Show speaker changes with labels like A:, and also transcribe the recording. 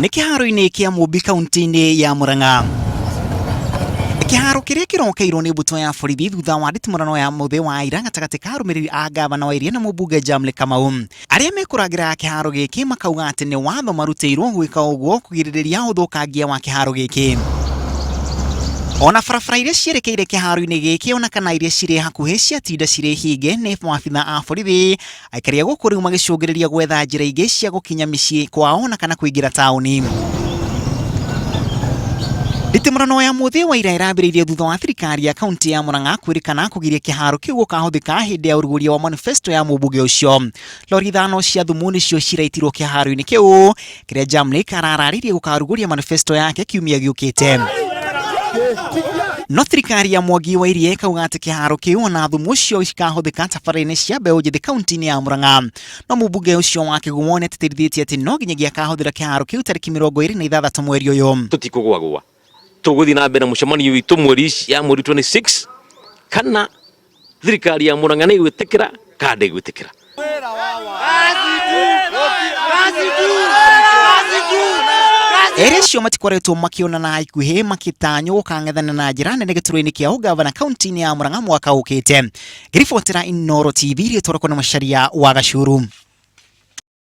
A: Nĩ kĩharo-inĩ kĩa Mũmbi kaunti-inĩ ya Murang'a. Kĩharo kĩrĩa kĩrokeirwo nĩ mbũtũ ya borithi thutha wa nditimũrano ya mũthĩ wa ira gatagatĩ ka arũmĩrĩri a ngavana wa Iria na mũmbunge Jamle Kamau. Arĩa mekũrangĩra kĩharo gĩkĩ makauga atĩ nĩ watho marutĩirwo gwĩka ũguo kũgirĩrĩria ũthũkangia wa kĩharo gĩkĩ. Ona barabara iria cierekeire kĩharo-inĩ gĩkĩ ona kana iria cirĩ hakuhĩ ciatinda cirĩ hinge nĩ maabitha a borithi. Aikari a gũkũ rĩu magĩcũngĩrĩria gwetha njĩra ingĩ cia gũkinya mĩciĩ kwao na kana kũingĩra taũni. Nditimũrano ya mũthĩ wa ira ĩrambĩrĩirie thutha wa thirikari ya kaunti ya Murang'a kwĩrĩkana kũgiria kĩharo kĩu gũkahũthĩka hĩndĩ ya ũrugũria wa manifesto ya mũmbunge ũcio. Lori ithano cia thumu nĩcio ciraitirwo kĩharo-inĩ kĩu kĩrĩa Jamlek arararĩirie gũkarugũria manifesto yake kiumia gĩũkĩte. No thirikari ya Mwangi wa Iria ĩkauga atĩ kĩharo kĩu ona thumu ũcio cikahũthĩka tabarĩra-inĩ cia mbeũ njĩthĩ kaunti-inĩ ya Murang'a. No mũmbunge ũcio wa Kĩgumo nĩ atĩtĩrithĩtie atĩ no nginyagia akahũthĩra kĩharo kĩu tarĩki 26 mweri ũyũ.
B: Tũtikũgwagwa, tũgũthiĩ na mbere na mũcemanio witũ mweri ya mweri 26 kana thirikari ya Murang'a nĩ ĩgwĩtĩkĩra kana ndĩgwĩtĩkĩra.
A: Erĩ acio matikoretwo makĩonana ikuhĩ makĩtanywo gũkang'ethana na njĩra nene gĩturwa-inĩ kĩa ũgavana kaunti-inĩ ya Murang'a mwaka ũkĩte. Ngĩribotera Inooro TV rĩtwa rĩakwa nĩ Macharia wa Gacuru.